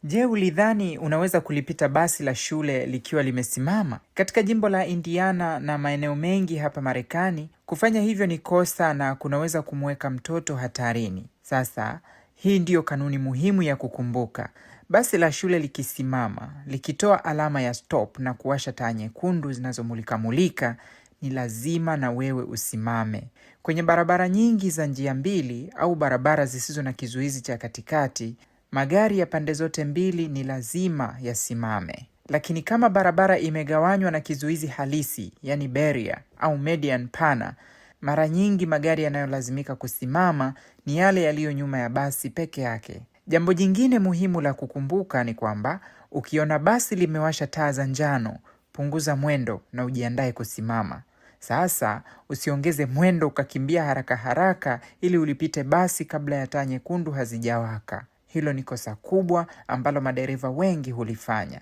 Je, ulidhani unaweza kulipita basi la shule likiwa limesimama? Katika jimbo la Indiana na maeneo mengi hapa Marekani, kufanya hivyo ni kosa na kunaweza kumweka mtoto hatarini. Sasa, hii ndiyo kanuni muhimu ya kukumbuka. Basi la shule likisimama, likitoa alama ya stop na kuwasha taa nyekundu zinazomulikamulika, ni lazima na wewe usimame. Kwenye barabara nyingi za njia mbili au barabara zisizo na kizuizi cha katikati, magari ya pande zote mbili ni lazima yasimame. Lakini kama barabara imegawanywa na kizuizi halisi, yani barrier au median pana, mara nyingi magari yanayolazimika kusimama ni yale yaliyo nyuma ya basi peke yake. Jambo jingine muhimu la kukumbuka ni kwamba ukiona basi limewasha taa za njano, punguza mwendo na ujiandae kusimama. Sasa usiongeze mwendo ukakimbia haraka haraka ili ulipite basi kabla ya taa nyekundu hazijawaka. Hilo ni kosa kubwa ambalo madereva wengi hulifanya.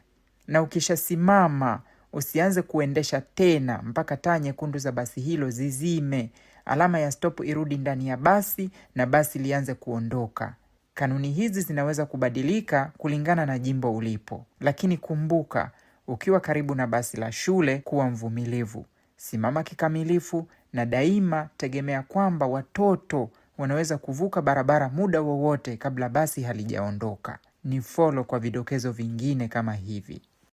Na ukishasimama usianze kuendesha tena mpaka taa nyekundu za basi hilo zizime, alama ya stop irudi ndani ya basi na basi lianze kuondoka. Kanuni hizi zinaweza kubadilika kulingana na jimbo ulipo, lakini kumbuka, ukiwa karibu na basi la shule, kuwa mvumilivu, simama kikamilifu, na daima tegemea kwamba watoto wanaweza kuvuka barabara muda wowote kabla basi halijaondoka. Ni follow kwa vidokezo vingine kama hivi.